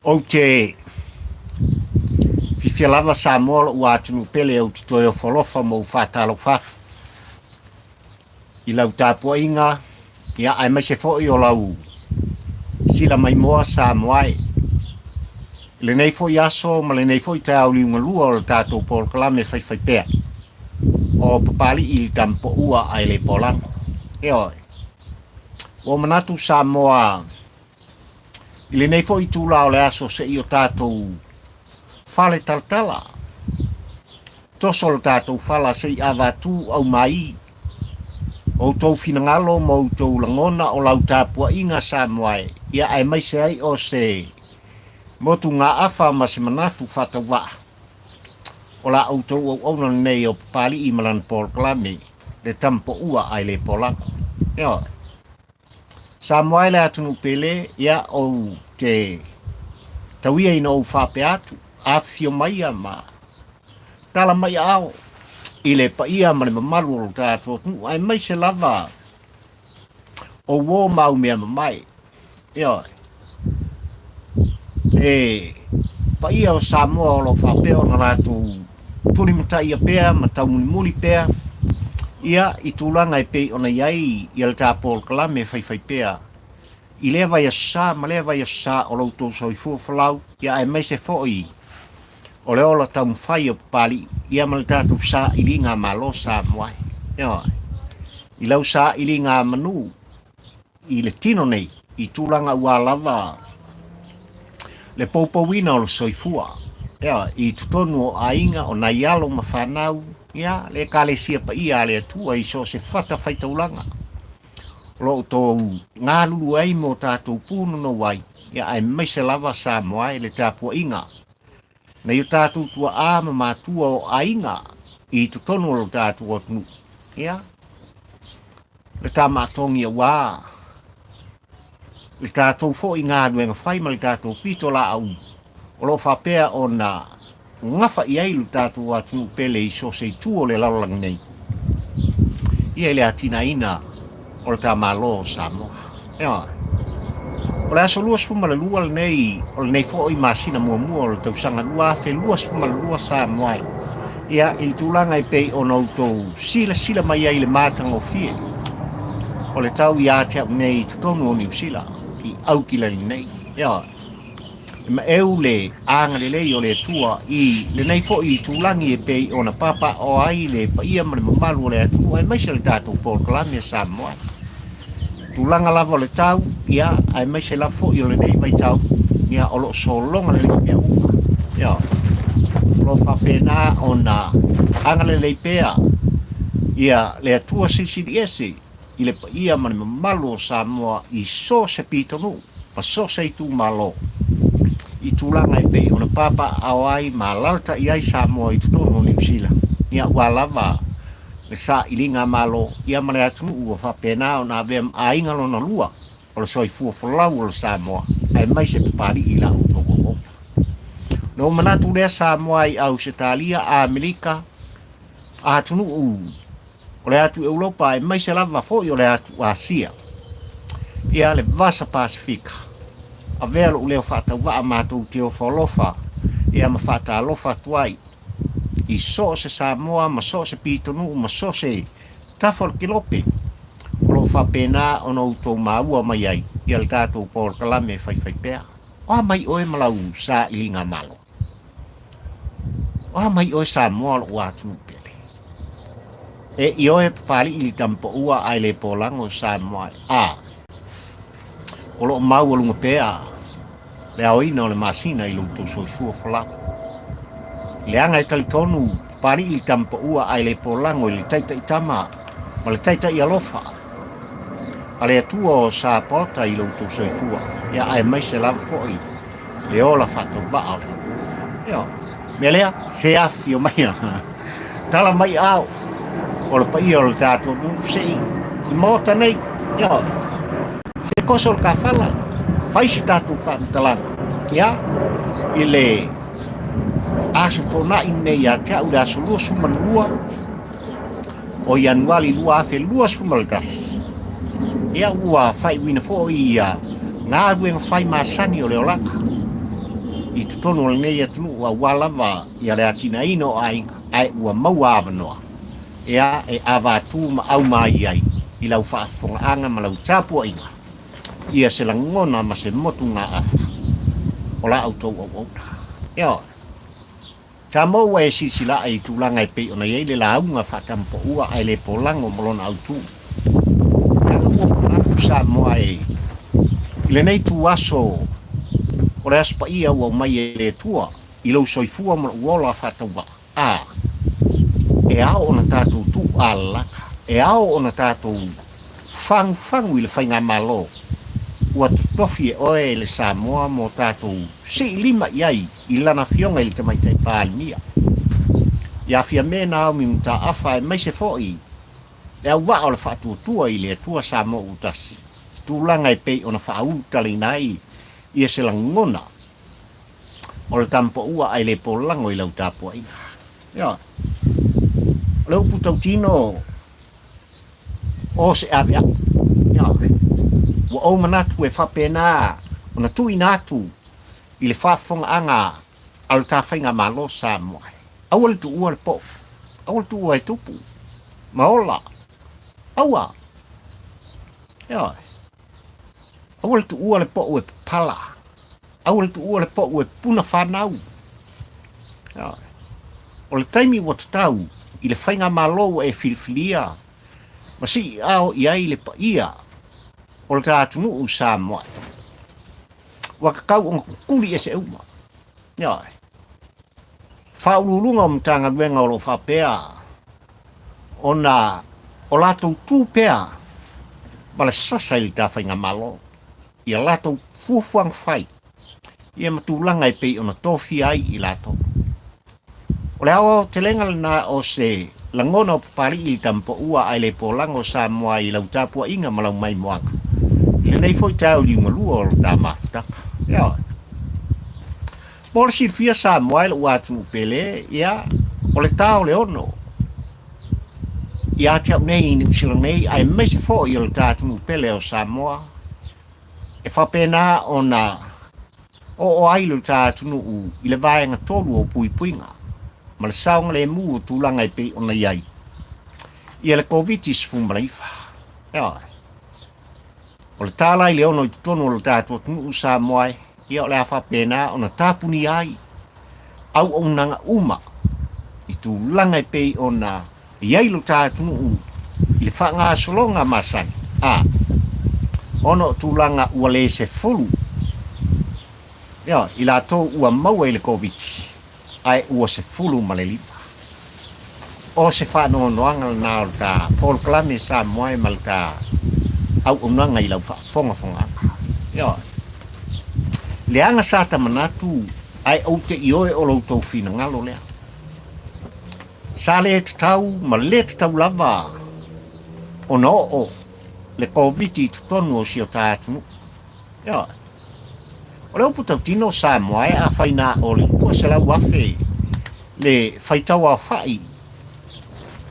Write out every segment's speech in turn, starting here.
Ou te fiafia lava Samoa lou atunuu pele ou te toe ofo alofa ma ou faatalofa atu i lau tapuaiga ia aemaise foi o lau sila maimoa Samoa e. I lenei foi aso ma lenei foi taeao liugalua o le tatou polokalame faifaipea o Papalii i le Tamapoua ae le Polago. Ioe. Ua manatu Samoa I lenei foi itula o le aso seia o tatou fale talatala, toso lo tatou fala seia avatu aumai outou finagalo ma outou lagona o lau tapuaiga Samoa e, ia aemaise ai o se motugaafa ma se manatu faatauvaa o la outou auauna lenei o Papalii ma lana polokalame le Tamapoua ae le Polago. Ioe. Samoa e le atunuu pele, ia ou te tauia ina ou faapea atu, afifio maia ma tala mai aao i le paia ma le mamalu o lo tatou atunuu, aemaise lava o uo ma au mea mamae. Ioe. Le paia o Samoa o lo o faapea ona latou tulimataia pea ma taumulimuli pea ia i tulaga e pei ona i ai ia le ta polokalame faifaipea i lea vaiaso sa ma lea vaiaso sa o lo outou soifua folau ia aemaise foi o le ola taumafai o Papalii ia ma le tatou sailiga malo Samoa e. Ioe. I lau sailiga manu i le tino nei i tulaga ua lava le poupouina o le soifua ia, i totonu o aiga, o nai alo ma fanau, ia, le Ekalesia paia a le Atua i so o se fatafaitaulaga o lo o outou galulue ai ma o tatou punonou ai, ia, aemaise lava Samoa i le tapuaiga nai o tatou tuaa ma matua o aiga i totonu o lo tatou atunuu, ia, le tamaatogi aua le tatou foi galuega fai ma le tatou pitolaau o lo o faapea ona gafa i ai lo tatou atunuu pele i so o se itu o le lalolagi nei, ia i le atinaeina o le ta Malo o Samoa. Ioe. O le aso 22 lenei o lenei foi masina muamua o le tausaga 2022 Samoa e. Ia, i le tulaga e pei ona outou silasila mai ai i le matagofie o le tau ia te au nei i totonu o Niu Sila, i Aukilani nei. Ioe. E maeu le agalelei o le Atua i lenei foi itulagi e pei ona papaaao ai le paia ma le mamalu o le atunuu aemaise le tatou polokalame a Samoa. Tulaga lava o le tau, ia, aemaise lava foi o lenei vaitau, ia, o lo o sologa lelei mea uma. Ia, o lo o faapena ona agalelei pea ia le Atua Silisili Ese i le paia ma le mamalu o Samoa i so o se pitonuu ma so o se itumalo i tulaga e pei ona papaaao ai ma alaalatai ai Samoa i totonu o Niu Sila, ia ua lava le sailiga malo ia ma le atunuu ua faapena ona avea ma aiga lona lua o le soifua folau o le Samoa aemaise Papalii i la outou auauna. Ona ou manatu lea Samoa i Ausetalia, Amerika, atunuu o le atu Europa aemaise lava foi o le atu Asia, ia le Vasa Pasifika. Avea lou leo faatauvaa matou te ofo alofa ia ma faatalofa atu ai i so o se Samoa ma so o se pitonuu ma so o se tafa o le kelope o lo o faapena ona outou maua mai ai ia le tatou polokalame faifaipea. O a mai oe ma lau sailiga malo? O a mai oe Samoa o lou atunuu pele? E i oe Papalii i le Tamapoua ae le Polago Samoa e. A o lo o maualuga pea le aoina o le masina i lo outou soifua folau. Leaga e talitonu Papalii i le Tamapoua ae le Polago i le taitaitama ma le taitai alofa a le Atua o Sapaota i lo outou soifua, ia aemaise lava foi le ola faatauvaa o le Atua. Ioe. Mea lea, se afifio maia, tala mai ao o le paia o le tatou nuu se i i maota nei. Ioe. Se koso le kafala, fai se tatou faamatalaga, ia, i le aso tona'i nei ia te au le aso 22 o Ianuari 2021, ia ua faaiuina foi ia galuega fai masani o le olaga. i totonu o lenei atunuu aua lava ia le atinaeina o aiga ae ua maua avanoa ea e avatu ma aumai ai i lau faafofogaaga ma lau tapuaiga ia se lagona ma se motugaafa o la outou auauna. Ioe. Samoa ua e silasila ae i tulaga e pei ona i ai le lauga faatamapaua ae le polago ma lona autu. Leaga ua manatu Samoa e i lenei itu aso o le Aso Paia ua aumai e le Atua i lou soifua ma lou ola faatauvaa, a, e ao ona tatou tuualalaga, e ao ona tatou fagufagu i le faigamalo ua totofi e oe le Samoa mo tatou siilima i ai i lana afioga i le Tamaitai Palemia, ia Fiame Naomi Mataafa aemaise foi le auvaa o le faatuatua i le Atua Samoa ua tasi, i tulaga e pei ona faaulutalaina ai ia se lagona o le tamapaua ae le polago i lau tapuaiga. Ioe. O le upu tautino o se avea'i. Ioe. Ua ou manatu e faapena ona tuuina atu i le faafofogaaga a lo ta faigamalo Samoa. Aua le tuua le po'o, aua le tuua e tupu ma ola, aua. Ioe. Aua le tuua le po'u e papala, aua le tuua le po'u e puna fanau. Ioe. O le taimi ua tatau i le faigamalo ua e filifilia ma siiao i ai le paia o le ta atunuu Samoa. Ua tatau ona kukuli ese uma. Ioe. Faauluuluga o Matagaluega o lo o faapea ona o latou tu pea ma le sasa i le ta faigamalo i a latou fuafuaga fai ia ma tulaga e pei ona tofia ai i latou. O le aoaotelega lena o se lagona o Papalii i le Tamapaua ae le polago o Samoa i lau tapuaiga ma lau maimoaga i lenei foi taeao liugalua o lo ta mafutaga. Ioe. Mo le silafia Samoa e lou atunuu pele, ia, o le ta o le ono ia te au nei i Niu Sila nei aemaise foi o le ta atunuu pele o Samoa e faapena ona oo ai lo ta atunuu i le vaega tolu o puipuiga ma le saogalemu o tulaga e pei ona i ai ia le Koviti-19. Ioe. O le tala i le ono i totonu o lo tatou atunuu Samoa e, ia o le a faapena ona tapunia ai auaunaga uma i tulaga e pei ona i ai lo ta atunuu i le faagasologa masani, a, ona o tulaga ua le sefulu, ioe, i latou ua maua i le Koviti, ae ua 15. O se faanoanoaga lena o le ta polokalame Samoa e ma le ta auaunaga i lau faafogafogaaga. Ioe. Leaga sa ta manatu ae ou te ioe o lo outou finagalo lea. Sa le tatau ma le tatau lava ona oo le Koviti i totonu o si o ta atunuu. Ioe. O le upu tautino o Samoa e afai na o le 200,000 le faitau aofai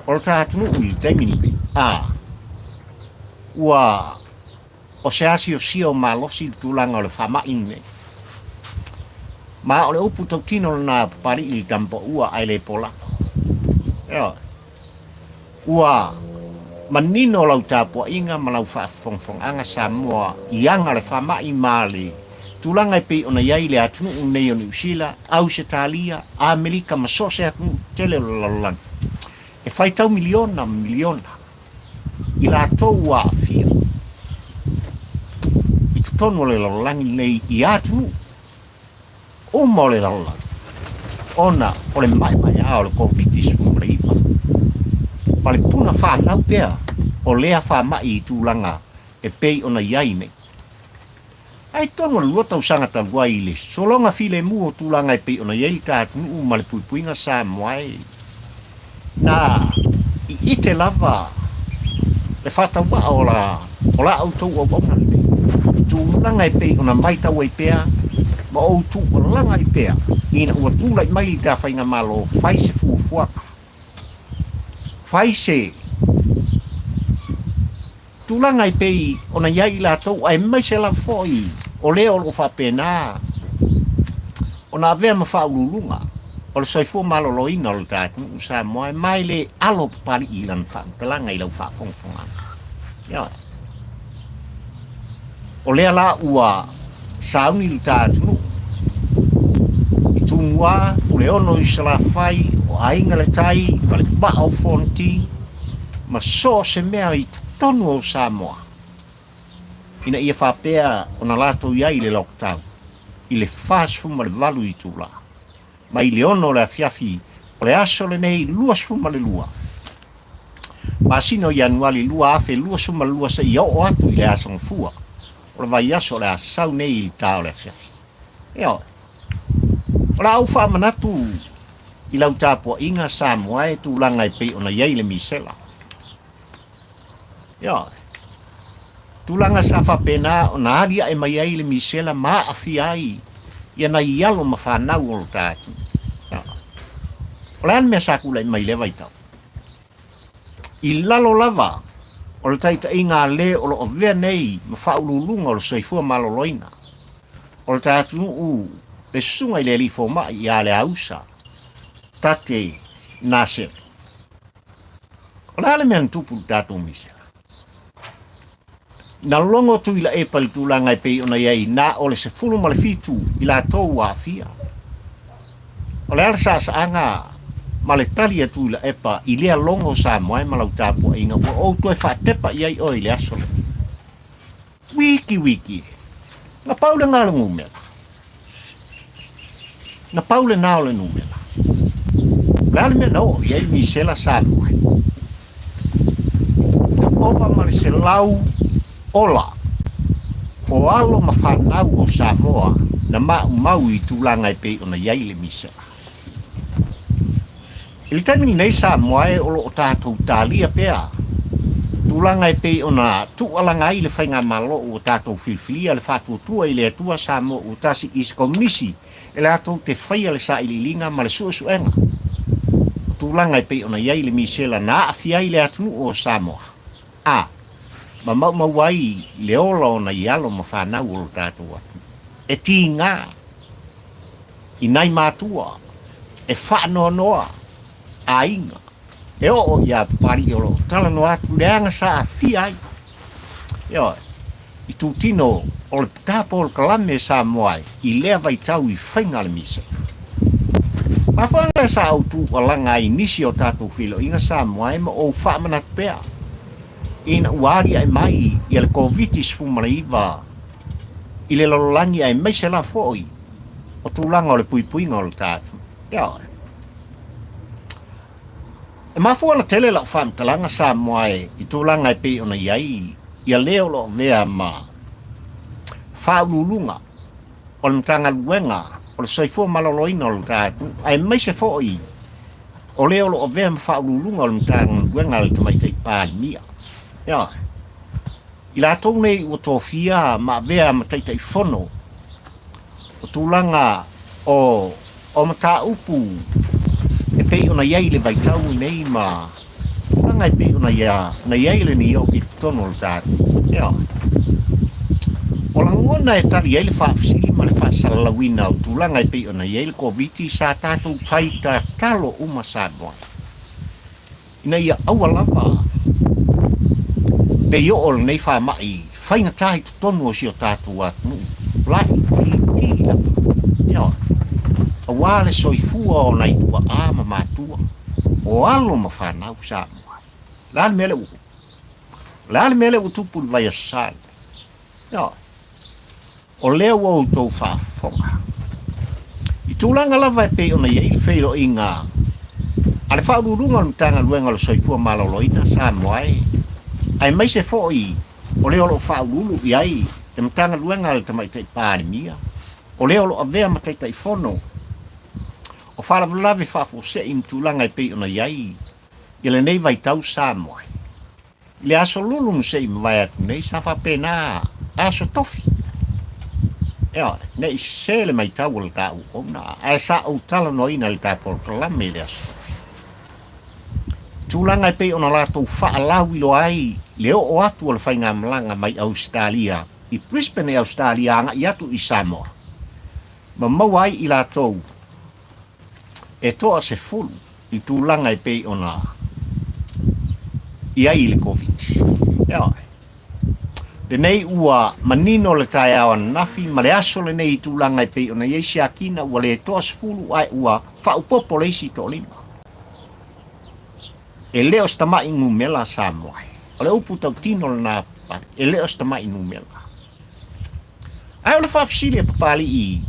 o le ta atunuu i le taimi lenei, a ua o se asiosio malosi le tulaga o le faamai lenei. Ma o le upu tautino lena a Papalii i le tamapaua ae le polako. Ioe. Ua manino lau tapuaiga ma lau faafofogafogaaga Samoa i aga o le faamai ma le tulaga e pei ona i ai le atunuu lenei o Niu Sila, Ausetalia, Amerika ma so o se atunuu tele o le lalolagi. E faitau miliona ma miliona i latou ua aafia i totonu o le lalolagi lenei i atunuu uma o le lalolagi ona o le maemaea o le Koviti-19 ma le puna fanau pea o lea faamai i tulaga e pei ona i ai nei. Ae totonu o le lua tausaga talu ai i le sologa filemu o tulaga e pei ona i ai le ta atunuu ma le puipuiga Samoa e na iite lava le faatauvaa o la o la outou auauna lenei, tulaga e pei ona maitau ai pea ma ou tuualaga ai pea ina ua tulai mai le ta faigamalo, fai se fuafuaga, fai se tulaga e pei ona i ai i latou, aemaise lava foi o lea o lo o faapena. Ona avea ma faauluuluga o le soifua maloloina o le ta atunuu Samoa e ma e le alo Papalii i lana faamatalaga i lau faafogafogaga. Ioe. O lea la ua sauni le ta atunuu i Tumua, Puleono i Salafai, o Aiga le Tai ma le Vaa o Fonoti ma so o se mea i totonu o Samoa ina ia faapea ona latou i ai i le lockdown i le 48 itula mai le 6 o le afiafi o le aso lenei 22 masina o Ianuali 2022 seia oo atu i le Aso Gafua o le vaiaso o le a sau nei i le ta o le afiafi. Ioe. O le a ou faamanatu i lau tapuaiga Samoa e tulaga e pei ona i ai le misela. Ioe. Tulaga sa faapena ona aliae mai ai le misela ma aafia ai ia nai alo ma fanau o lo ta atunuu. Ioe. O le a le mea sa tulai mai i lea vaitau? I lalo lava o le taitaiga a le o lo o avea nei ma faauluuluga o le soifua maloloina o le ta atunuu le susuga i le alii fomai ia Leausa Tate Naseri. O le a le mea na tupu i le tatou misela? Na logo Tuilaepa i le tulaga e pei ona i ai na o le 17 i latou ua aafia. O le a le saasaaga ma le tali a Tuilaepa i lea logo Samoa e ma lau tapuaiga ua ou toe faatepa i ai oe i le aso lenei? Wiki wiki e. Na pau lena o le numera. Na pau lena o le numera. O le a le mea na oo i ai Misela Samoa? Na ova ma le 100 ola o alo ma fanau o Samoa na maumau i tulaga e pei ona i ai le misela. I le taimi lenei Samoa e o lo o tatou talia pea tulaga e pei ona tuualaga ai le Faigamalo ua tatou filifilia le faatuatua i le Atua Samoa ua tasi i se Komunisi e latou te faia le sailiiliga ma le suesuega o tulaga e pei ona i ai le misela na aafia ai le atunuu o Samoa a ma maumau ai le ola o nai alo ma fanau o lo tatou atunuu. E tiga i nai matua e faanoanoa aiga e oo iā Papalii o lo o talanoa atu leaga sa aafia ai. Ioe, i tūtino o le ta polokalame Samoa i lea vaitau i faiga a le misela. Mafuaaga lea sa ou tuualaga ai i nisi o tatou feiloaiga Samoa e ma ou faamanatu pea ina ua aliae mai ia le Koviti-19 i le lalolagi aemaise la foi o tulaga o le puipuiga o le ta atunuu. Ioe. E mafua ona tele lau faamatalaga Samoa e i tulaga e pei ona i ai ia le o lo o avea ma faauluuluga o le Matagaluega o le Soifua Maloloina o le ta atunuu aemaise foi o le o lo o avea ma faauluuluga o le Matagaluega a le Tamaitai Palemia. Ioe. I latou nei ua tofia ma avea ma Taitaifono o tulaga o o mataupu e pei ona i ai i le vaitau lenei ma tulaga e pei ona ia na i ai le New York i totonu o le tatou. Ioe. O lagona e tali ai le faafesili ma le faasalalauina o tulaga e pei ona i ai le Koviti sa tatou fai tatalo uma Samoa. ina ia aua lava ne i oo lenei faamai faigata i totonu o si o tatou atunuu laitiiti lava, ioe, aua le soifua o nai tuaa ma matua, o alo ma fanau Samoa. O le a le mea lea ua tupu? O le a le mea lea ua tupu i le vaiaso sa lenei? Ioe. O lea ua outou faafofoga. I tulaga lava e pei ona i ai le feiloaiga a le Faauluuluga o le Matagaluega o le Soifua Maloloina Samoa e, aemaise foi o le o lo o faauluulu i ai le Matagaluega a le Tamaitai Palemia, o le o lo o avea ma Taitaifono o Faalavelave Faafuasei ma tulaga e pei ona i ai i lenei vaitau Samoa. I le aso lulu na se i mavae atu nei, sa faapena aso tofi. Ioe, ne i sese le matau a le ta auauna, ae sa ou talanoaina i le ta polokalame i le aso tofi. Tulaga e pei ona latou faalauiloa ai le oo atu o le faigamalaga mai Ausetalia i Brisbane i Ausetalia agai atu i Samoa. ma maua ai i latou e toasefulu i tulaga e pei ona i ai i le Koviti. Ioe. Lenei ua manino le taeao ananafi ma le aso lenei i tulaga e pei ona i ai siakina ua le toasefulu ae ua faaopoopo le isi toalima. E le o se tama'i numela Samoa. O le upu tautino lena e le o se tama'i numela. Ae o le faafesili a Papali'i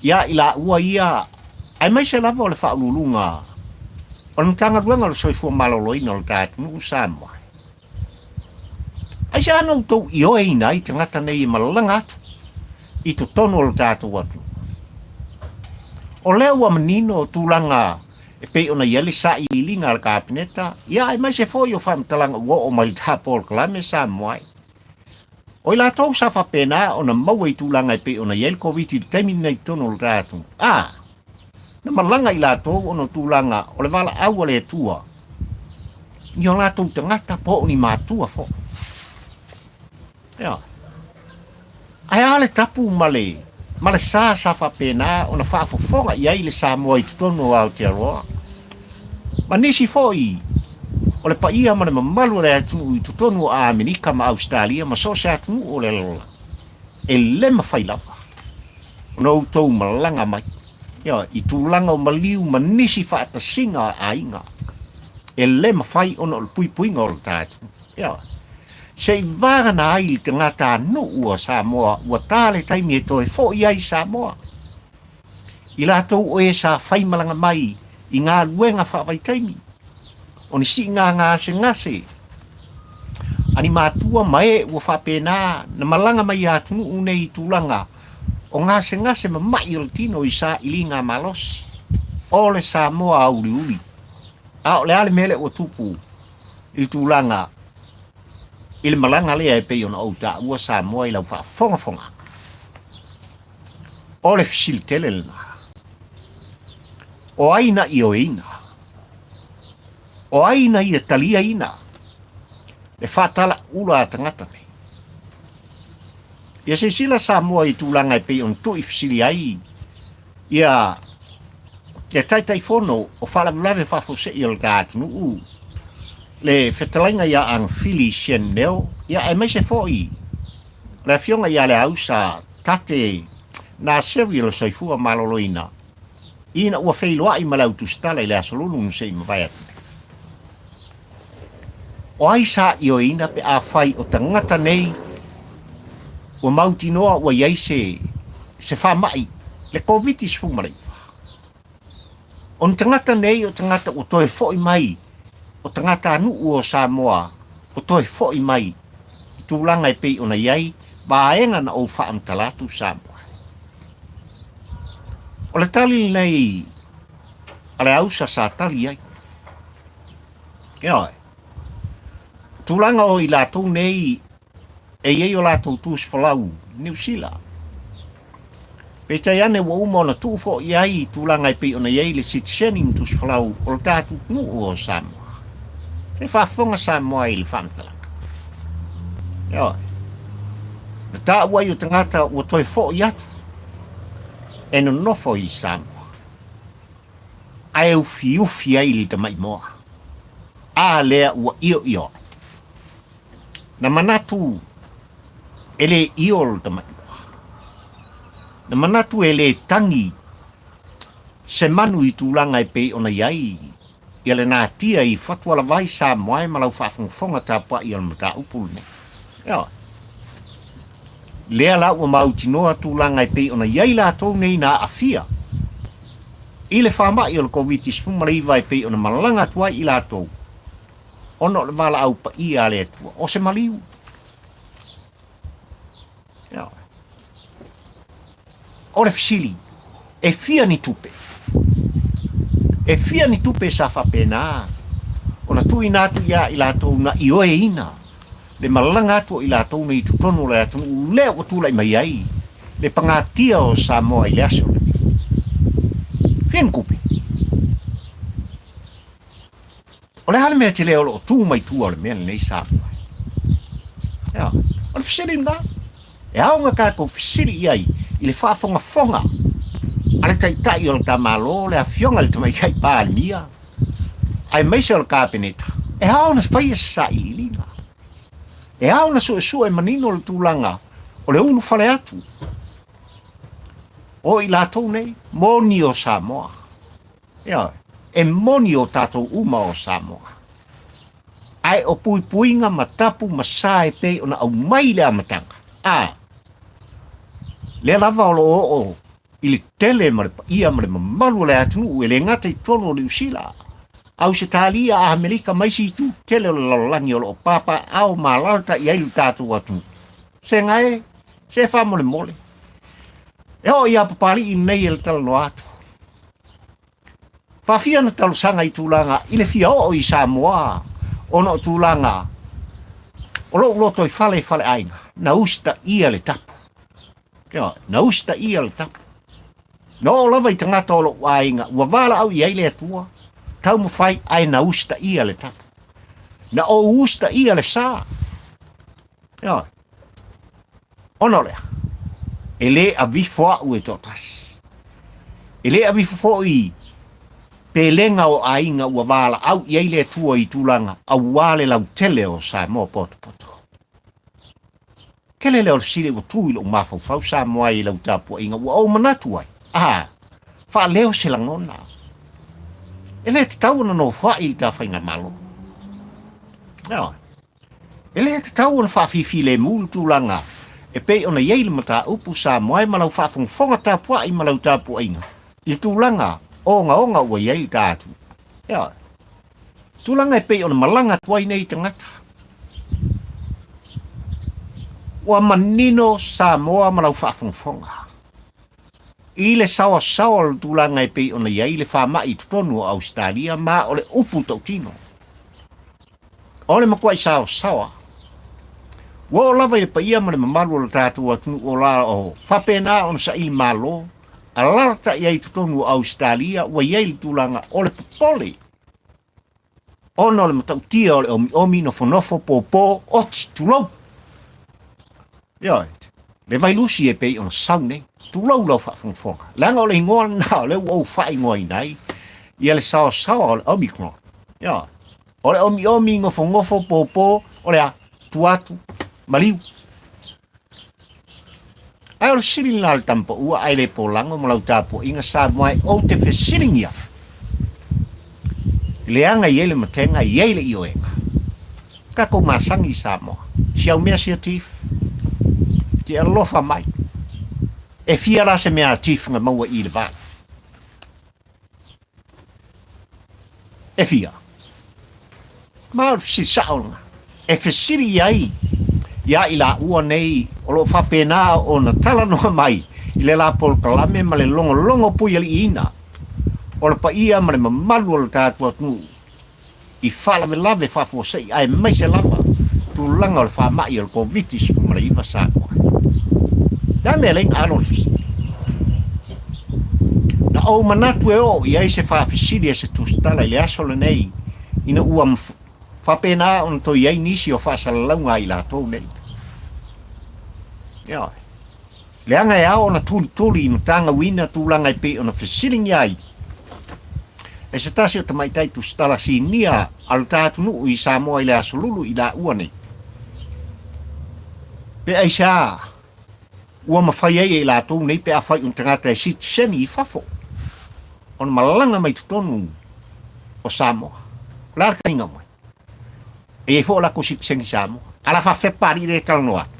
iā i laua ia, aemaise lava o le Faauluuluga o le Matagaluega o le Soifua Maloloina o le ta atunuu Samoa, Aisea na outou ioeina ai tagata nei e malaga atu i totonu o le tatou atunuu? O lea ua manino tulaga e pei ona i ai le sailiiliga a le Kapeneta, ia aemaise foi o faamatalaga ua oo mai i le ta polokalame Samoa ai. O i latou sa faapena ona maua i tulaga e pei ona i ai le Koviti i le taimi lenei i totonu o le ta atunuu, a na malaga i latou ona o tulaga o le valaau a le Atua i o latou tagata po o ni matua foi. Ioe. Ae a le tapu ma le, ma le sa sa faapena ona faafofoga i ai le Samoa i totonu o Aotearoa, ma nisi foi o le paia ma le mamalu o le atunuu i totonu o Amerika ma Ausetalia ma so o se atunuu o le lalolagi, e le mafai lava ona outou malaga mai, ioe, i tulaga o maliu ma nisi faatasiga a aiga, e le mafai ona o le puipuiga o le ta atunuu. Ioe. Se i vagana ai le tagata nuu o Samoa ua ta le taimi e toe fo'i ai i Samoa. I latou o e sa faimalaga mai i galuega faavaitaimi, o ni siiga gasegase a ni matua ma e ua faapena na malaga mai i atunuu nei i tulaga o gasegase ma ma'i o le tino i sailiga malosi o le Samoa auliuli. A o le a le mea lea ua tupu i le tulaga i le malaga lea e pei ona ou taua Samoa i lau faafogafoga? O le fesili tele lena. O ai na ioeina? O ai na ia taliaina le faatalaula a tagata nei? Ia silasila Samoa i tulaga e pei ona tuuifesili ai ia le Taitaifono o Faalavelave Faafuasei o le ta atunuu, le fetalaiga ia Agafili Sean Neo, ia aemaise foi le afioga ia Leausa Tate Naseri o le Soifua Maloloina, ina ua feiloai ma le au tusitala i le Aso Lulu na se i mavae atu nei. O ai sa ioeina pe afai o tagata nei ua mautinoa ua i ai se, se faamai, le Koviti-19? O ni tagata nei o tagata ua toe foi mai, o tagatanuu o Samoa ua toe foi mai i tulaga e pei ona i ai vaega na ou faamatala atu Samoa. O le tali lenei a le ausa sa tali ai. Ioe. Tulaga o i latou nei e i ai o latou tusi folau Niu Sila. Peitai ane ua uma ona tuu foi i ai i tulaga e pei ona i ai le sitiseni ma tusi folau o le tatou atunuu o Samoa. Se faafofoga Samoa i le faamatalaga. Ioe. Na taua ai o tagata ua toe foi atu e nonofo i Samoa. Ae ufiufi ai le tamai moa. A lea ua ioio ai. Na manatu e le io le tamai moa. Na manatu e le tagi se manu i tulaga e pei ona i ai ia le natia i Fatualavai Samoa e ma lau faafogafoga tapuai o le mataupu lenei. Ioe. Lea la ua mautinoa tulaga e pei ona i ai latou nei na aafia i le faamai o le Koviti-19 e pei ona malaga atu ai i latou ona o le valaau paia a le Atua, o se maliu. Ioe. O le fesili, e fia ni tupe? E fia ni tupe sa faapena ona tuuina atu iā i latou na ioeina le malaga atu o i latou nei i totonu o le atunuu lea ua tulai mai ai le pagatia o Samoa i le aso lenei? Fia ni tupe? O le a le mea tele o lo o tu mai tua o le mea lenei Samoa? Ioe. O le fesili lena. E ao ona tatou fesili i ai i le faafogafoga. a le Taitai o le ta Malo, le Afioga i le Tamaitai Palemia, aemaise o le Kapeneta, e ao ona faia se sailiiliga. E ao ona suesue manino le tulaga o le ulufale atu o i latou nei, moni o Samoa. Ioe, e moni o tatou uma o Samoa. Ae o puipuiga ma tapu ma sa e pei ona aumai i le amataga, a lea lava o lo o oo i le tele ma le paia ma le mamalu o le atunuu e le gata i totonu o Niu Sila, Ausetalia, Amerika ma isi itu tele o le lalolagi o lo o papaaao ma alaalatai ai lo tatou atunuu. Sega e, se faamolemole. E oo ia Papalii nei e le talanoa atu. Faafia ona talosaga i tulaga i le fia oo i Samoa ona o tulaga o lou lotoifale i faleaiga, na usitaia le tapu. Ioe, na usitaia le tapu. Na oo lava i tagata o lou aiga, ua valaau i ai le Atua, taumafai ae na usitaia le tapu. Na ou usitaia le sa. Ioe. Ona o lea, e le avifo au e toatasi. E le avifo foi pelega o aiga ua valaau i ai le Atua i tulaga aua le lautele o Samoa potopoto. Tele lea o le fesili ua tu i lou mafaufau Samoa ai i lau tapuaiga ua ou manatu ai, a, faaleo se lagona. E le tatau ona nofoai i le ta faigamalo. Ioe. E le tatau ona faafifilemu le tulaga e pei ona i ai le mataupu Samoa e ma lau faafogafoga tapuai ma lau tapuaiga i le tulaga ogaoga ua i ai le ta atunuu. Ioe. Tulaga e pei ona malaga atu ai nei tagata. Ua manino Samoa ma lau faafogafoga i le saoasaoa o le tulaga e pei ona i ai le faamai i totonu o Ausetalia ma o le upu tautino. O le matuai saosaoa. Ua oo lava i le paia ma le mamalu o le tatou atunuu o la o faapena ona saili malo, alalatai ai i totonu o Ausetalia ua i ai le tulaga o le popole ona o le matautia o le omiomi, nofonofo, pōpō, oti, tulou. Ioe, le vailusi e pei ona sau nei. Tulou lau faafogafoga. Leaga o le igoa lena o lea ua ou faaigoaina ai ia le saosaoa o le Omicron. Ioe, o le omiomi nofonofo pōpō, o le a? Tua atu, maliu. Ae o le fesili lena a le tamapaua ae le polago ma lau tapuaiga Samoa e ou te fesiligia leaga i ai le matega i ai le ioega. Tatou masani i Samoa. Si au mea sia Chief. Te alofa mai. E fia la se mea a Chief na maua i le vai. E fia? Ma o le fesili sao lena. E fesili i ai iā i laua nei o lo o faapena ona talanoa mai i le la polokalame ma le logologo puialiiina o le paia ma le mamalu o le tatou atunuu i faalavelave faafuasei aemaise lava tulaga o le faamai o le Koviti-19 Samoa. Le a mea lea ina alo le fesili? Na ou manatu e oo i ai se faafesili a se tusitala i le aso lenei ina ua faapena ona toe i ai nisi o faasalalauga a i latou nei. Ioe. Leaga e ao ona tulituli i matagauina tulaga e pei ona fesiligia ai e se tasi o tamaitai tusitala sinia a lo ta atunuu i Samoa i le Aso Lulu i laua nei. Pe aisea ua mafai ai e i latou nei pe afai o ni tagata e sitiseni i fafo ona malaga mai totonu o Samoa. O le a le taliga mai? E i ai foi o latou sitiseni Samoa. A la faafefea Papalii lea e talanoa atu?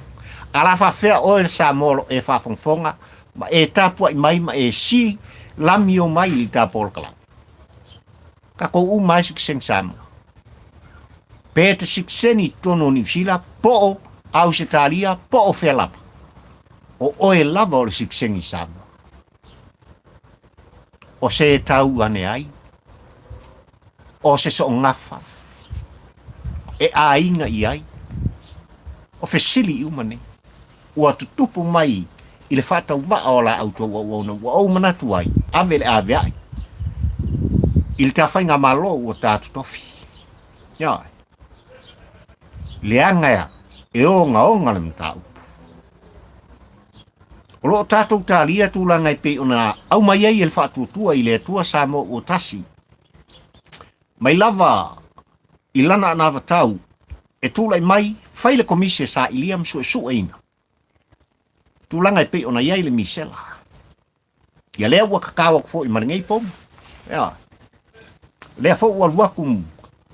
A la faafefea oe le Samoa o lo o e faafogafoga ma e tapuai mai ma e si lamio mai i le ta polokalame? Tatou uma lava e sitiseni Samoa. Pe te sitiseni i totonu o Niu Sila, po o Ausetalia, po o fea lava, o oe lava o le sitiseni Samoa. O se e tau ane ai, o se soogafa e aiga i ai, o fesili uma nei, ua tutupu mai i le faatauvaa o la outou auauna ua ou manatu ai, ave le avea'i i le ta faigamalo ua ta totofi. Ioe. Leaga e ogaoga le mataupu. O lo o tatou talia tulaga e pei ona aumai ai e le Faatuatua i le Atua Samoa ua tasi, mai lava i lana anavatau e tulai mai, fai le komisi e sailia ma suesueina tulaga e pei ona i ai le misela. Ia lea ua kakao atu foi ma lenei pomu. Ia, lea foi ua alu atu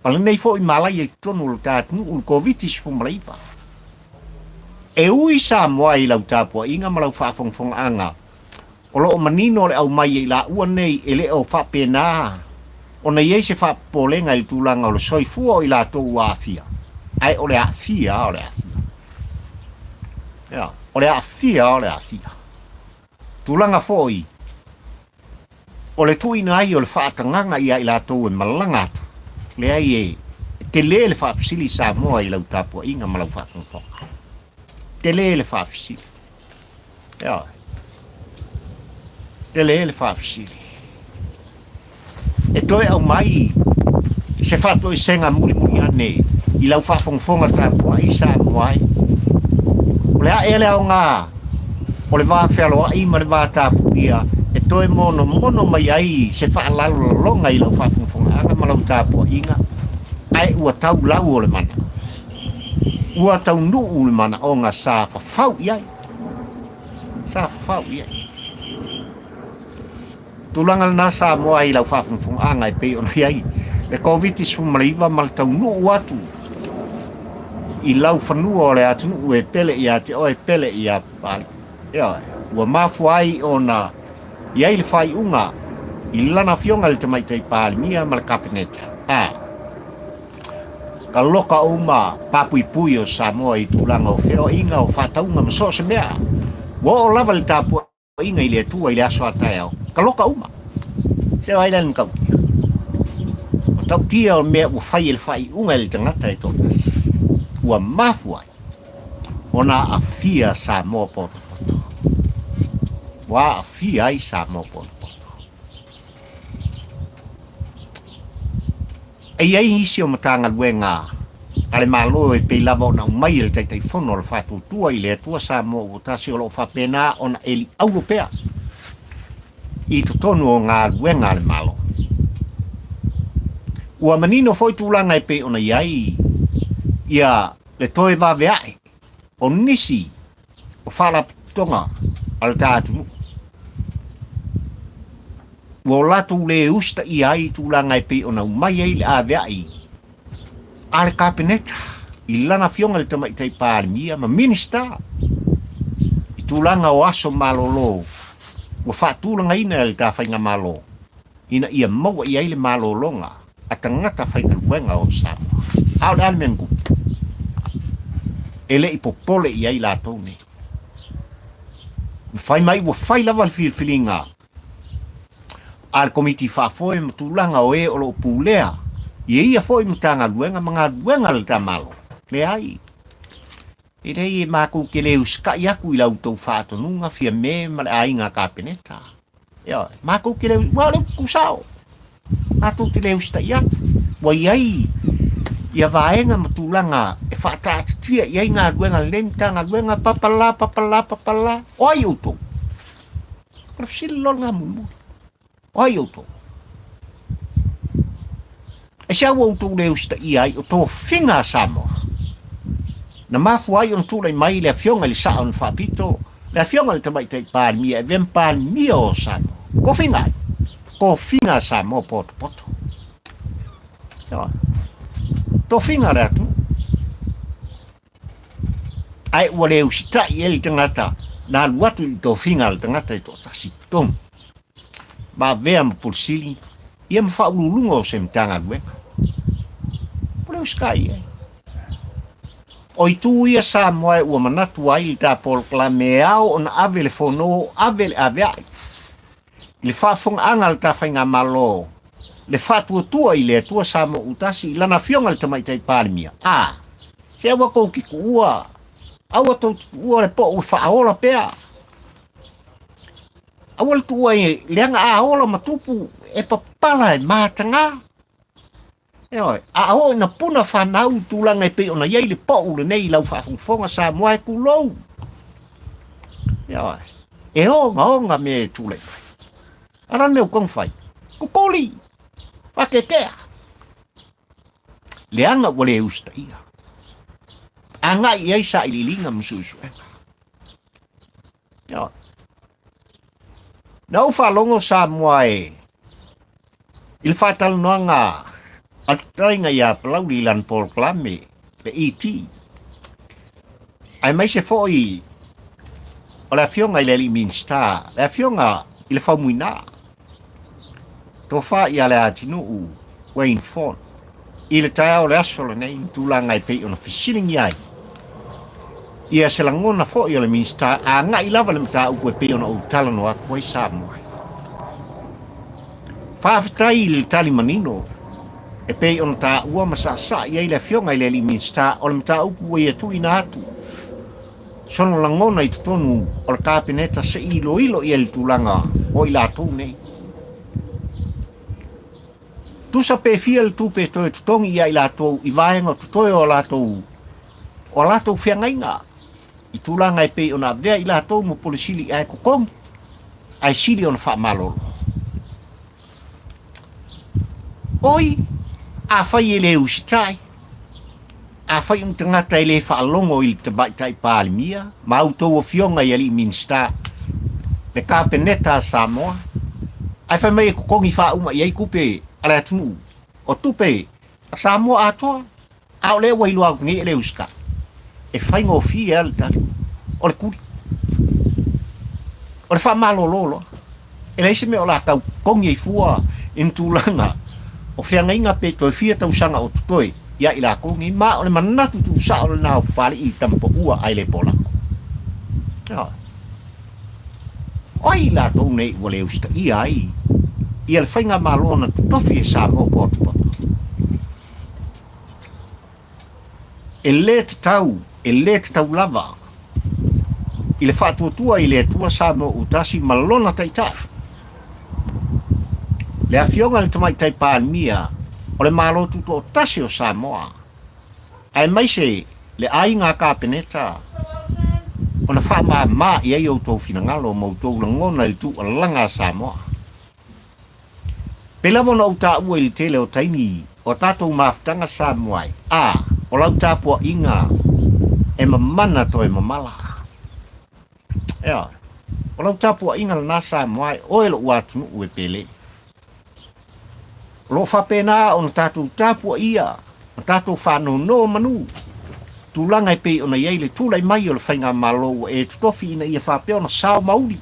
ma lenei foi malaia i totonu o le ta atunuu le Koviti-19. E ui Samoa i lau tapuaiga ma lau faafogafogaaga, o lo o manino le aumai e i laua nei e le o faapena ona i ai se faapopolega i le tulaga o le soifua o i latou ua aafia, ae o le aafia o le aafia. Ia, o le aafia o le aafia. Tulaga foi o le tuuina ai o le faatagaga ia i latou e malaga atu, leai e tele le faafesili Samoa i lau tapuaiga ma lau faafogafoga. Tele le faafesili. Ioe. Tele le faafesili. E toe aumai se faatoesega mulimuli ane i lau faafogafoga tapuai Samoa e. O le a ea le aoga o le va fealoai ma le va tapuia e toe monomono mai ai se faalalolaloga i lau faafogafogaaga ma lau tapuaiga, ae ua tau lau o le manaoga. Ua taunuu le manaoga sa fafau i ai. Sa fafau i ai. Tulaga lena Samoa i lau faafogafogaaga e pei ona i ai le Koviti-19 ma le taunuu atu i lau fanua o le atunuu e pele ia te oe, pele ia Papalii. Ioe, ua mafua ai ona i ai le faaiuga i lana afioga i le Tamaitai Palemia ma le Kapeneta, a ka loka uma papuipui o Samoa i tulaga o feoaiga, o faatauga ma so o se mea. Ua oo lava le tapuaiga Paina i le Atua i le aso a taeao, ka loka uma. Se ai la le matautia. Matautia o mea ua fai e le faaiuga e le tagata e toatasi. Ua mafua ai ona aafia Samoa potopoto. Ua aafia ai Samoa potopoto. E i ai nisi o Matagaluega a le Malo e pei lava ona aumai e le Taitaifono o le Faatuatua i le Atua Samoa ua tasi o lo o faapena ona eli auro pea i totonu o galuega a le Malo. Ua manino foi tulaga e pei ona i ai ia le toe vaveae o nisi o faalapotopotoga a le ta atunuu. Ua o latou le usitaia ai tulaga e pei ona aumai ai le aveai a le Kapeneta i lana afioga i le Tamaitai Palemia ma Minisita i tulaga o aso malolo ua faatulagaina e le ta Faigamalo ina ia maua i ai le malologa a tagata faigaluega o Samoa. A o le a le mea na tupu? E le i popole i ai latou nei. Na fai mai ua fai lava le filifiliga a le Komiti Faafoe ma tulaga o e o lo o pulea i ia foi Matagaluega ma galuega a le ta Malo. Leai. E leai e matou te le usitai atu i la outou faatonuga Fiame ma le aiga Kapeneta. Ioe, matou te le, ua o le upu tusao. Matou te le usitai atu. Ua i ai ia vaega ma tulaga e faataatitia i ai galuega a lenei Matagaluega, papala, papala, papala. O ai outou? O le fesili loa lena mulimuli. O ai outou? E se ua outou le usitaia ai o tofiga a Samoa? Na mafua ai ona tulai mai le afioga i le Sao na Faapito, le afioga i le Tamaitai Palemia e avea ma Palemia o Samoa. Tofiga ai? Tofiga a Samoa potopoto. Tofiga a le atunuu. Ae ua le usitai ai le tagata na alu atu i le tofiga a le tagata e toatasi tonu. Ma avea ma Pule Sili ia ma faauluuluga o se Matagaluega. Ua le usitai i ai. O itu ia Samoa ua manatu ai le ta polokalame e ao ona ave le fono, ave le avea'i i le faafofogaaga a le ta Faigamalo, le faatuatua i le Atua Samoa Utasi i lana Afioga i le Tamaitai Palemia, a, se aua tou te tuua, aua tou te tuua le po'u e faaola pea. Aua le tuua e leaga a ola ma tupu e papala e mataga. Ioe, a oo ina puna fanau i tulaga e pei ona i ai le pou lenei i lau faafogafoga Samoa e tulou. Ioe. E ogaoga mea e tulai mai. A o le a le mea ua tatau ona fai? Kukuli! Faakeakea! Leaga ua le usitaia. Agai i ai sailiiliga ma suesuega. Ioe. Na ou faalogo Samoa e i le faatalanoaga a le fetalaiga ia Palauli i lana polokalame, le ET, aemaise foi o le afioga i le alii Minisita, le afioga i le Faumuina, Tofa ia Leatinuu Wayne Ford, i le taeao o le aso lenei ma tulaga e pei ona fesiligia ai ia se lagona foi o le Minisita agai lava le mataupu e pei ona ou talanoa atu ai Samoa. Faafetai i le tali manino e pei ona taua ma saasaa i ai le Afioga i le Alii Minisita o le mataupu ua ia tuuina atu sona lagona i totonu o le Kapeneta se i iloilo i ai le tulaga o i latou nei. Tusa pe fia le tupe e toe totogi ia i latou i vaega o totoe o a latou o a latou feagaiga i tulaga e pei ona avea i latou ma pule sili ae totogi ae sili ona faamalolo. Oi, afai e le usitai, afai o ni tagata e le faalogo i le Tamaitai Palemia ma a outou afioga i alii Minisita, le Kapeneta a Samoa, ae fai mai e totogi faauma i ai tupe a le atunuu, o tupe a Samoa atoa, A o lea ua iloa atu nei e le usitai, e faigofie lava le tali, o le tuli. O le faamalolo loa. E leai se mea o le a tau totogi ai fua i ni tulaga o feagaiga pe toe fia tausaga o totoe ia i latou nei, ma o le manatu tuusao lena o Papalii i Tamapaua ae le Polako. Ioe. O ai i latou nei ua le usitaia ai ia le faigamalo na totofi e Samoa poatopoto? E le tatau, e le tatau lava i le faatuatua i le Atua Samoa Utasi ma Lona Taitai, le Afioga i le Tamaitai Palemia o le Malo Tutoatasi o Samoa, aemaise le Aiga Kapeneta, ona faamama i ai outou finagalo ma outou lagona i le tuualaga a Samoa. Pei lava ona ou taua i le tele o taimi o a tatou mafutaga Samoa ai, a, o lau tapuaiga e mamana toe mamala. Ea, o lau tapuaiga lena Samoa ai, oe lou atunuu e pele. O lo o faapena ona tatou tapuaia ma tatou faanono manu, tulaga e pei ona i ai le tulai mai o le faigamalo ua e totofi ina ia faapea ona sao mauli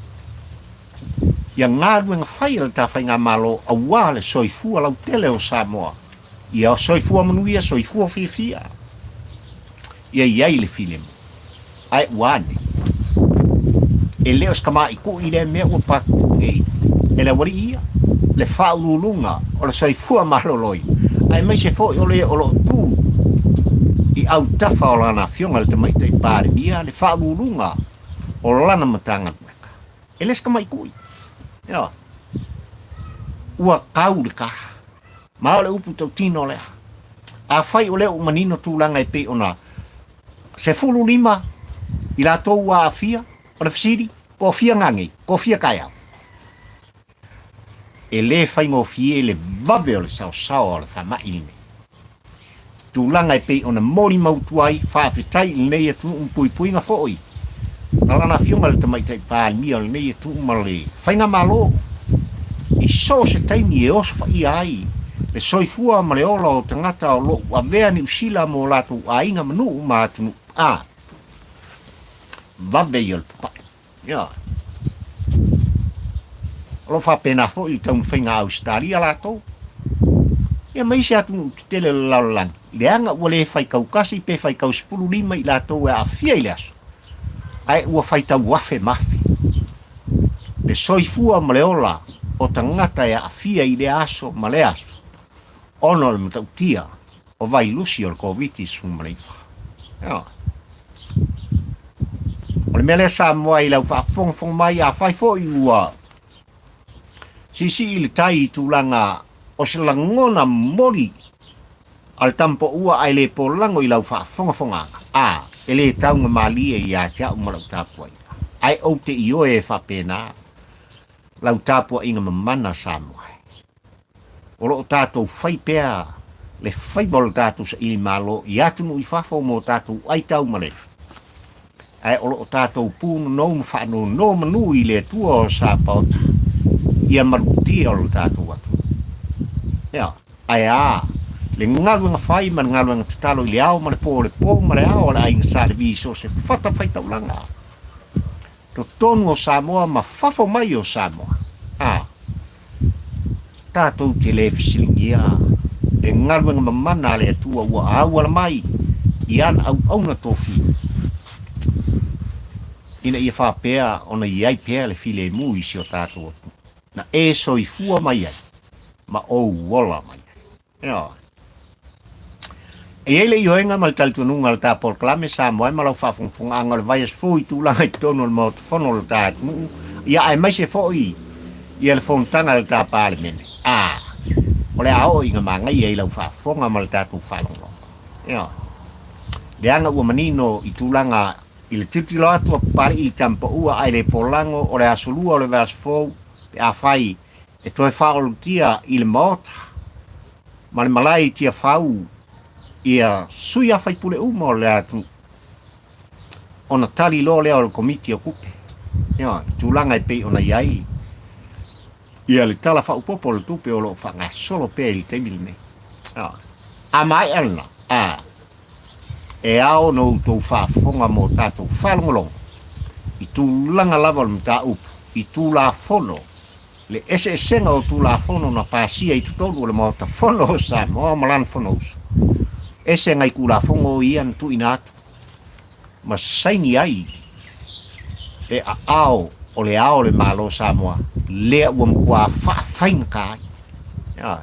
ia galuega fai a le ta faigamalo aua le soifua lautele o Samoa, ia soifua manuia, soifua fiafia, ia i ai le filemu. Ae ua ane? E le o se tamaʻikuʻi lea mea ua patutu nei e le aualii ia, le faauluuluga o le soifua maloloina, aemaise foi o le o lo o tu i autafa o lana afioga i le Tamaitai Palemia, le faauluuluga o lana Matagaluega. E le o se tamaʻikuʻi. Ioe. Ua tau le ka. Ma o le upu tautino lea. Afai o lea ua manino tulaga e pei ona 15 i latou ua aafia, o le fesili, toafia nanei, toafia taeao? E le faigofie le vave o le saosaoa o le faamai lenei. Tulaga e pei ona molimautu ai, faafetai i lenei atunuu ma puipuiga foi a lana Afioga i le Tamaitai Palemia o lenei atunuu ma le Faigamalo i so o se taimi e osofaia ai le soifua ma le ola o tagata o lo o avea Niu Sila mo latou aiga ma nuu ma atunuu a vave ia o le papaʻi. Ioe. O lo o faapena foi le taumafaiga a Ausetalia latou, ia ma isi atunuu tetele o le lalolagi, leaga ua le faitaukasi pe faitau 15 i latou e aafia i le aso, ae ua faitau afe ma afe. Le soifua ma le ola o tagata e aafia i lea aso ma lea aso, ona o le matautia o vailusi o le Koviti-19. Ioe. O le mea lea Samoa i lau faafogafoga mai, afai foi ua siisii le tai i tulaga o se lagona momoli a le tamapaua ae le polago i lau faafogafogaaga, a, e le taugamalie ia te au ma lau tapuaiga. Ae ou te ioe e faapena lau tapuaiga mamana Samoa e. O lo o tatou fai pea le faiva o le tatou saili malo i atunuu i fafo mo tatou aitau ma le ae o lo o tatou punonou ma faanono manu i le Atua o Sapaota ia malutia o le tatou atunuu. Ea, ae a le galuega fai ma le galuega tatalo i le ao ma le po, le po ma le ao a le aiga Sa Levi i so o se fatafaitaulaga. Totonu o Samoa ma fafo mai o Samoa. A. Tatou te le fesiligia le galuega mamana a le Atua ua auala mai i ana auauna tofia, ina ia faapea ona i ai pea le filemu i si o tatou atunuu, na e soifua mai ai ma ou ola mai ai. Ioe. E i ai le ioega ma le talitonuga o le ta polokalame Samoa e ma lau faafogafogaaga o le vaiaso fou i tulaga i totonu o le Maota Fono o le ta atunuu, ia aemaise foi ia le fonotaga a le ta Palemene. A, o le a oo ina manaia i lau faafofoga ma le tatou faalogologo. Ioe. Leaga ua manino i tulaga i le tilotilo atu a Papalii i le Tamapaua ae le polago o le aso lua o le vaiaso fou pe afai e toe faaolotia i le Maota ma le malae i Tiafau ia sui a faipule uma o le atunuu ona tali loa lea o le Komiti o Tupe. Ioe, le tulaga e pei ona i ai ia le Tala Faaopoopo o le Tupe o lo o faagasolo pea i le taimi lenei. Ioe. A maea lena, a, e ao ona outou faafofoga mo tatou faalogologo i tulaga lava o le mataupu i Tulafono le eseesega o Tulafono na pasia i totonu o le Maota Fono o Samoa ma lana Fonousu, ese nai Tulafono ia na tuuina atu ma saini ai le aao o le Ao o le Malo o Samoa, lea ua matua faafaigata ai. Ioe.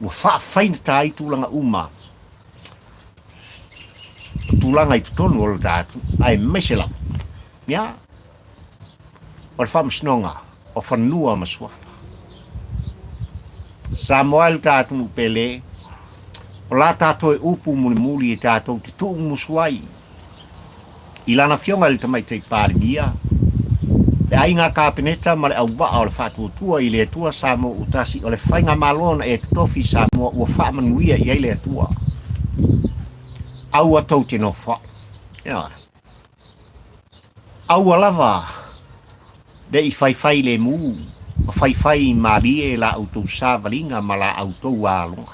Ua faafaigata ai tulaga uma o tulaga i totonu o le ta atunuu, aemaise lava, ia, o le Faamasinoga o Fanua ma Suafa. Samoa e le ta atunuu pele, o la ta toe upu mulimuli e tatou te tuumumusu ai i lana afioga i le Tamaitai Palemia, le Aiga Kapeneta ma le auvaa o le Faatuatua i le Atua Samoa ua tasi o le Faigamalo na e totofi i Samoa ua faamanuia i ai le Atua. Aua tou te nofoai. Ioe. Aua lava ne i faifai lemu ma faifai malie la outou savaliga ma la outou aloga.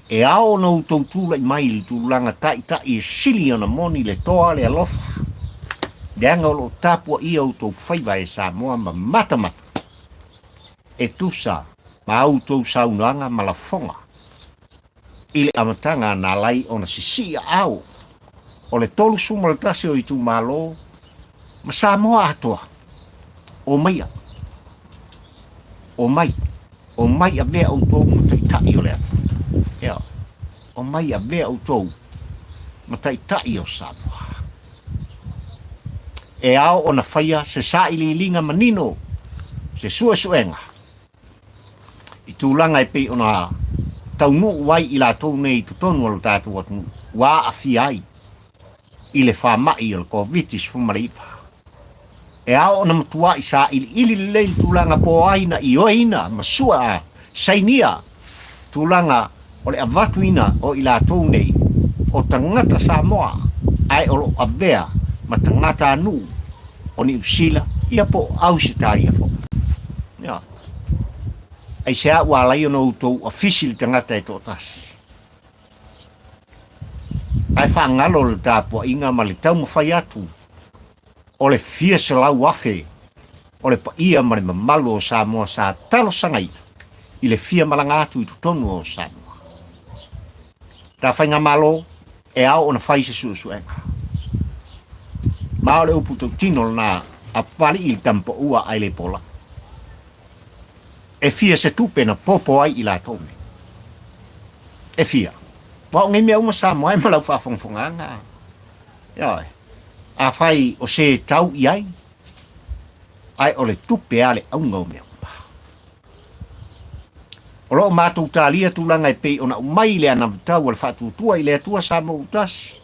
E ao ona outou tulai mai i le tulaga taitai e sili ona moni le toa le alofa, leaga o lo o tapuaia outou faiva e Samoa ma matamata e tusa ma a outou saunoaga ma lafoga. I le amataga na ala ai ona sisii aao o le 31 o itumalo ma Samoa atoa, omaia, omai, omai avea outou ma taitai o le atunuu. Ioe, omai avea outou ma taitai o Samoa. E ao ona faia se sailiiliga manino, se suesuega i tulaga e pei ona taunuu ai i latou nei i totonu o lo tatou atunuu ua aafia ai i le faamai o le Koviti-19. E ao ona matuai sailiili lelei le tulaga po o ai na ioeina ma sua a sainia tulaga o le avatuina o i latou nei o tagata Samoa ae o lo o avea ma tagatanuu o Niu Sila ia po o Ausetalia foi. Ioe. Aisea ua ala ai ona outou afisi le tagata e toatasi? Ae faagalo le tapuaiga ma le taumafai atu o le fia 100,000 o le paia ma le mamalu o Samoa sa talosagaina i le fia malaga atu i totonu o Samoa. Ta faigamalo e ao ona fai se suesuega. Ma o le upu tautino lena a Papalii i le tamapaua ae le pola. E fia se tupe na popo ai i latou nei? E fia? Aua o nei mea uma Samoa e ma lau faafogafogaaga. Ioe. Afai o se tau i ai, ae o le tupe a le auga o mea uma. O lo o matou talia tulaga e pei ona aumai i le anavatau a le Faatuatua i le Atua Samoa ua tasi.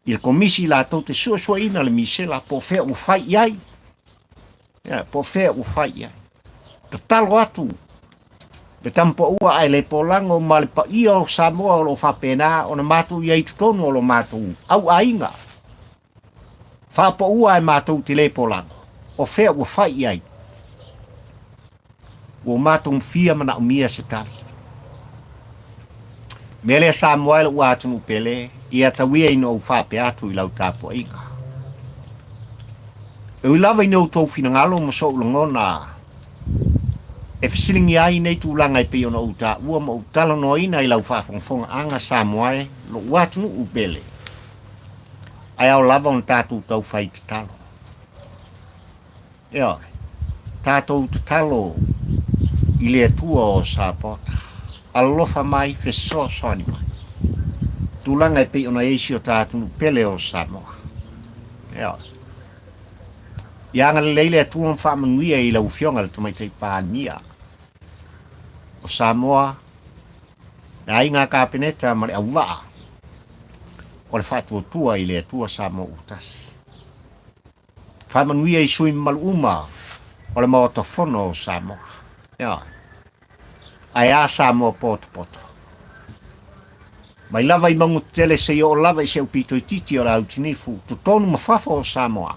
i le Komisi latou te suesueina le misela po o fea ua fai i ai. Ia, po o fea ua fai i ai. Tatalo atu le tamapaua ae le polago ma le paia o Samoa o lo o faapena ona matou i ai i totonu o lo matou auaiga. Faapaua ae matou te le polago, o fea ua fai i ai. Ua matou fia manaomia se tali. Mea lea Samoa e lou atunuu pele, ia tauia ina ou faapea atu i lau tapuaiga. E ui lava ina outou finagalo ma so'u lagona e fesiligia ai nei tulaga e pei ona ou taua ma ou talanoaina i lau faafogafogaaga Samoa e lou atunuu pele, ae ao lava ona tatou taufai tatalo. Ioe, tatou tatalo i le Atua o Sapota, alofa mai, fesoasoani mai. Tulaga e pei ona i ai si o ta atunuu pele o Samoa. Ioe. Ia agalelei le Atua ma faamanuia i lau Afioga i le Tamaitai Palemia o Samoa, le Aiga Kapeneta ma le auvaa o le Faatuatua i le Atua Samoa ua Tasi. Faamanuia i sui mamalu uma o le Maota Fono o Samoa. Ioe. Ae a Samoa potopoto. Mai lava i mauga tetele seia oo lava i se aupito itiiti o le autinifu, totonu ma fafo o Samoa,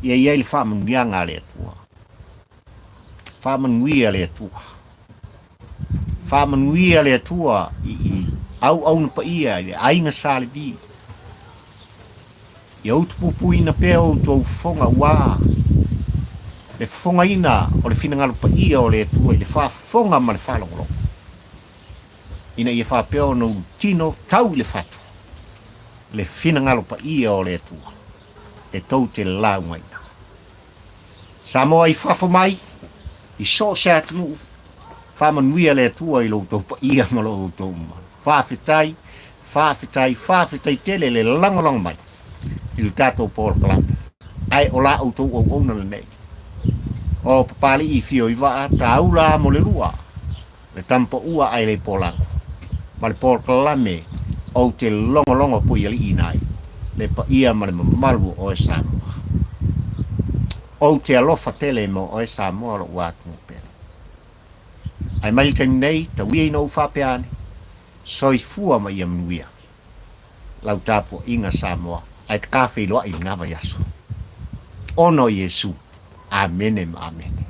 ia i ai le faamanuiaga a le Atua. Faamanuia le Atua. Faamanuia le Atua i auauna paia i le aiga Sa Levi. Ia utupupuina pea outou fofoga aua le fofogaina o le finagalo paia o le Atua i le faafofoga ma le faalogologo, ina ia faapea ona ulutino tau i le fatu le finagalo paia o le Atua e tou te laugaina. Samoa i fafo mai, i so o se atunuu, faamanuia le Atua i lo outou paia ma lo outou mamalu. Faafetai, faafetai, faafetai tele le lagolago mai i le tatou polokalame. Ae o la outou auauna lenei. O Papalii Fio i Vaa, Taula mo le lua. Le tamapaua ae le polago, ma le polokalame ou te logologo puialiiina ai le paia ma le mamalu o oe Samoa. Ou te alofa tele mo oe Samoa lou atunuu pele. Ae mai le taimi nei, tauia ina ou faapea ane, soifua ma ia manuia lau tapuaiga Samoa ae ta feiloai i lena vaiaso. Ona o Iesu. Amene ma amene.